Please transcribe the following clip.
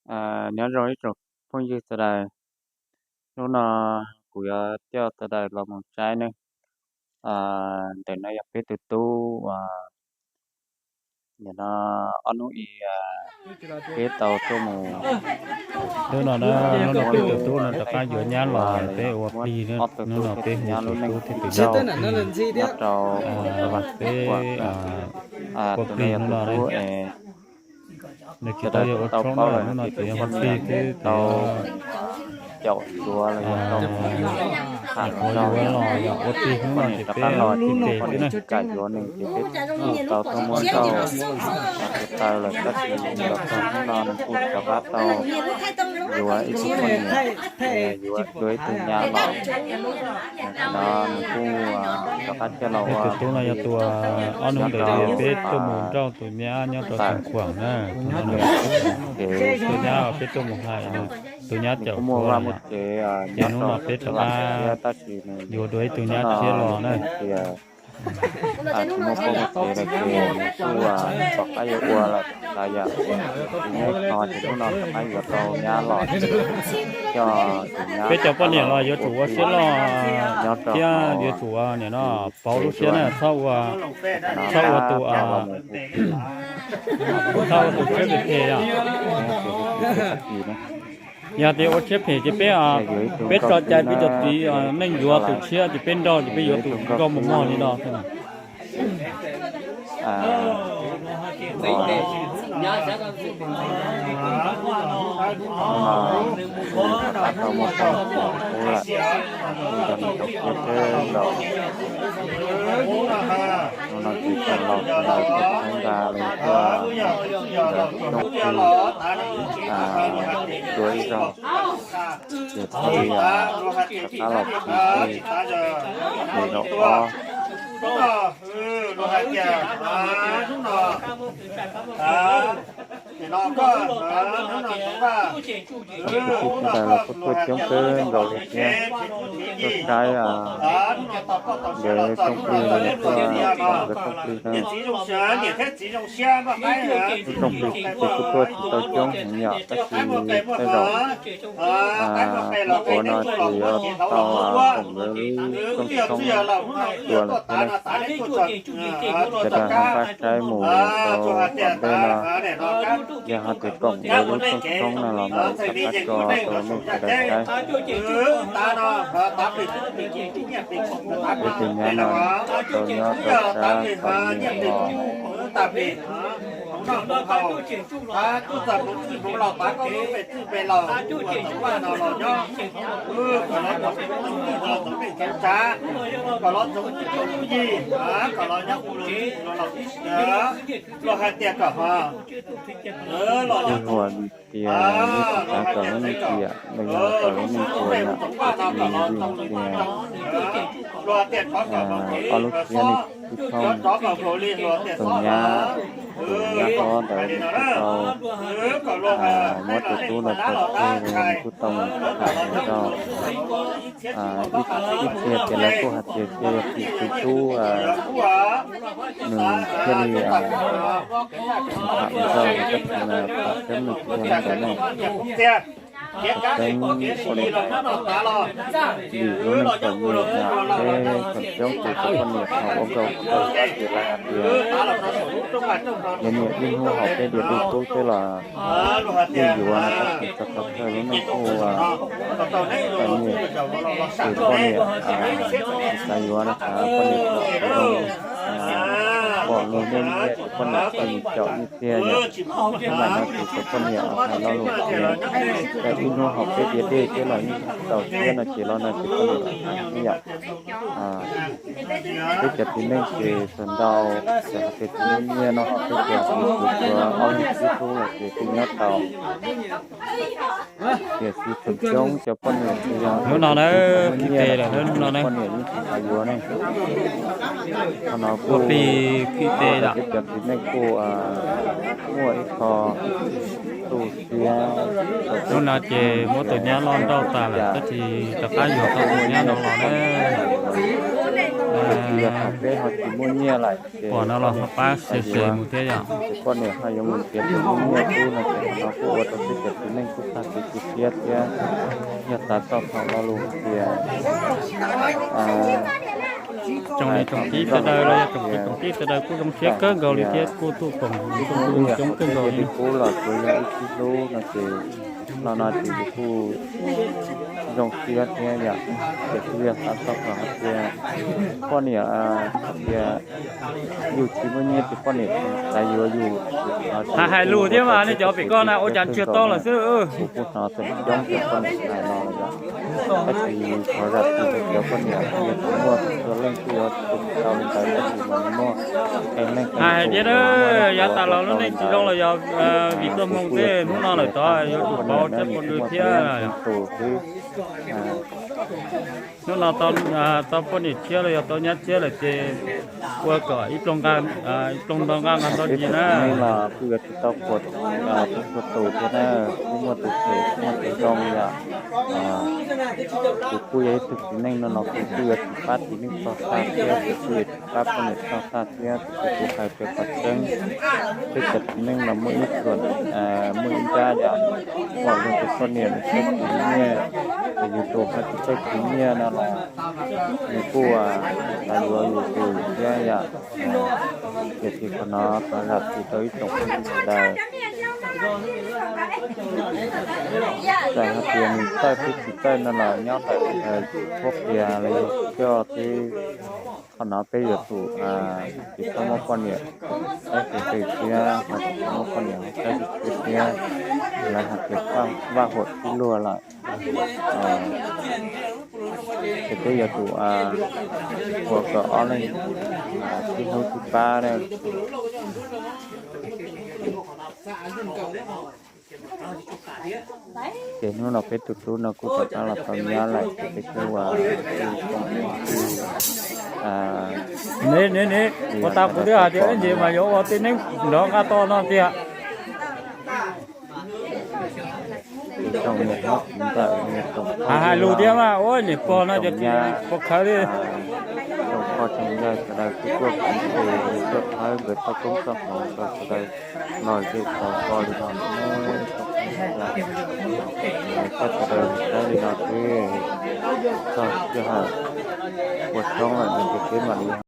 Nyob zoo ib tsoom phooj ywg sawv daws, hnub no kuv yuav coj sawv daws los mus saib ne. Ntawm no yog peb tus tub uas nim no ob hnub i peb tau tuaj mus. Hnub no, hnub no peb tus tub no rov qab yuav nyab los peb ua plig na. Hnub no peb hu tus tub thiab tus yau nyob rau peb ua plig hnub no. Nws tsis tau yog ua tshoob na, hnub no ces yog ua plig xwb ces caum yuav los yog tau nyam qhuav yuav los yog ua plig hnub no ces peb ua plig xwb na. Kam yuav nws ces peb kuj tau tuaj muab nrauj tus taw lawm tab sis los txog hnub no nws kuj rov qab tau yuav ib tug poj niam, yuav dua ib tug nyab los. No nws kuj rov qab coj los ua tus tub no yog tus ob hnub ntawd peb tuaj mus nrauj tus nyab nyob rau Xeev Khuam na. Tus nyab peb tuaj mus hais, tus nyab caum kuv ces hnub no peb rov qab yuav dua ib tug nyab tshiab los na. Tsis muaj poj muaj tsev lawm ces nws kuj rov qab yuav ua lawm tas yam. Tus nyab no ces hnub no rov qab yuav tau nyab los coj tus nyab. Peb cov poj niam los yuav tsum ua siab loj thiab yuav tsum ua nim no pauv lub siab na, txhob ua, txhob ua tus, txhob ua tus siab phem phem os. Yog tias ua siab phem ces peb, peb tso cai peb cov txiv neej yuav tus tshiab ces peb nrauj ces peb yuav tus nkauj mos mos li no xwb. Hnub no ces tseem los sawv daws thiab thoob nqa li tuaj, ntawd rooj plig dua ib zaug, ces thiaj li rov qab los plig plig zaum ob. Tus tub sawv daws los kuj tuaj coob kawg nkaus li thiab, tuaj saib nkawd rooj plig, tuaj koom nkawd rooj plig na. Lub rooj plig ces kuj tuaj tsis tau coob heev yom, tab sis tej zaum ua no ces yuav tau koom nkawd lub rooj tshoob dua lawm thiab na. Sawv daws ho npaj saib mus rau tom ntej no, yog hais tias koom nkawd lub rooj tshoob no los mas rov qab tso rau nej sawv daws saib. Peb tus nyab no tau nyob tau sab tau nyiam los. Luag hais tias kom ho, luag hais tias nej tsis xav kom lub neej tiam, los yog kom lub neej puas yom, tab sis vim tias ob lub siab nej sib thoob. Tus nyab, tus nyab hlob ntawd nws kuj tau muab tus tub no tso tseg, nws kuj tau mus tham zog. Ib txhia ces lawv kuj hais tias ces yog tim tus tub nws thiaj li tham zog, tab sis tham coob nws tsis yog li ntawd ne. Tseeb ua li, vim lub neej txom nyem no peb tseem coob tus cov poj niam thaum ua nkauj ua nraug ces lawv hais tias yog niam ib hnub haus peb diav dej tub xwb los yeej yuav no, tab sis txog thaum kawg lub neej kuj txom nyem, ces poj niam tsis xav yuav no, xav poj niam pom zoo, pom luag nyiaj nyiaj ces poj niam thiaj mus caum nyiaj txiag yom. Tab sis no ces cov poj niam hais lo lus tias yog ib hnub haus peb diav dej thiab los yeej tsis tau thiab no ces los no ces poj niam hais thiab yom. Peb cov txiv neej ces txawm ntau, txawm hais tias tsis muaj nyiaj no los peb cov txiv tsev tsuas ob leeg xwb tub los ces thiaj nyob tau. Tiam sis tseem coob cov poj niam ces yog hnub no na, muaj nyiaj lawm hnub no poj niam yeej tsis xav yuav ne. Qhov no kuj ua rau peb cov txiv neej kuj muaj ib qho tu siab. Hnub no ces muab tus nyab loj nrauj tas lawm tab sis rov qab yuav tau tus nyab no los na. Yog thaum peb ho tsis muaj nyiaj lawm ces pom no los ho pab share share mus thiab yom. Ces poj niam ho yuav mus nrhiav tus muaj nyiaj xwb no ces qhov no kuj ua rau peb cov txiv neej kuj tag kev tu siab thiab. Yog tav txoj hmoov lo lus hais tias tsoom niam tsoom txiv sawv daws los yog tsoom kwv tsoom tij sawv daws kuj zoo siab kawg nkaus li thiab kuj tuaj koom tus tus coob kawg nkaus li. Kuv los kuj yog ib tug hlub no ces los no ces yus kuj zoo siab thiab yom. Ces kuj yog tav txoj hmoov hais tias poj niam hais tias yus tsis muaj nyiaj ces poj niam xav yuav yus. Hais hais lus thiab mas nej cov pem ko na ua cas ntsiag to lawm xwb. Kuv kuj hnov tseem coob cov poj niam hais no los yog, tab sis thov zam txim rau cov poj niam kuj yuav tsis muaj, txhua leej kuj yuav tsis tau li ntawd tab sis mas muaj qee leej qee tus yav tas los lub neej tsis zoo los yog vim tuaj hmoo xwb, hnub no lawm tod yuav tsum pauv thiab pov dwv thiab. Hnub no tau poj niam tshiab los yog tau nyab tshiab lawm ces ua kom ib ploog nqa, ib ploog nto nqa nqa nto ncig na. Kuj yuav tsis tau qhuas txhua tus thiab na, kuj muaj tus phem muaj tus zoo yom. Kuv kuj yog ib tug txiv neej no los kuv kuj yuav tsis pab txiv neej txog tag thiab kuv kuj yuav tsis pab poj niam txog tag thiab, tab sis kuv hais rau qhov tseeb, peb cov txiv neej los muaj ib txhia, muaj ib nrab yom, pom yog tus poj niam nws txawj khwv nyiaj, ces yus tus hais tias txawj khwv nyiaj no los nws kuj xav yuav yus tus thiab yom. Tiam sis qhov no thov zam txim rau ib tsoom phooj ywg sawv daws. Txawm hais tias nws txawj thiab tsis txawj no los nyob ntawm qhuab qhia los yog coj xwb. Qhov no peb yuav tsum tsis txhob muab poj niam saib qhov twg thiab, ho tsis txhob muab poj niam saib qhov twg thiab. Lawv hais tias vaj huam tib luag lawm, ces peb yuav tsum ua kom ob leeg sib hlub sib pab. Ces hnub no peb tus tub no kuj rov qab los tau nyab lawm ces peb kuj ua, ne ne ne, ua tau kuv twb hais tias ib ntsis mas yuav ua tib neeg nrov nqa to no tiag. Hais lus thiab mas ua niam pog no ces puas khawv li. Tsoom phooj tsoom ywg sawv daws kuj tuaj koom tes tuaj thawb nkawd txoj koob txoj hmoov rau sawv daws lom zem tau koj li no. Koj sawv daws saib li no xwb, txog sij hawm ua tshoob lawm no ces peb mam li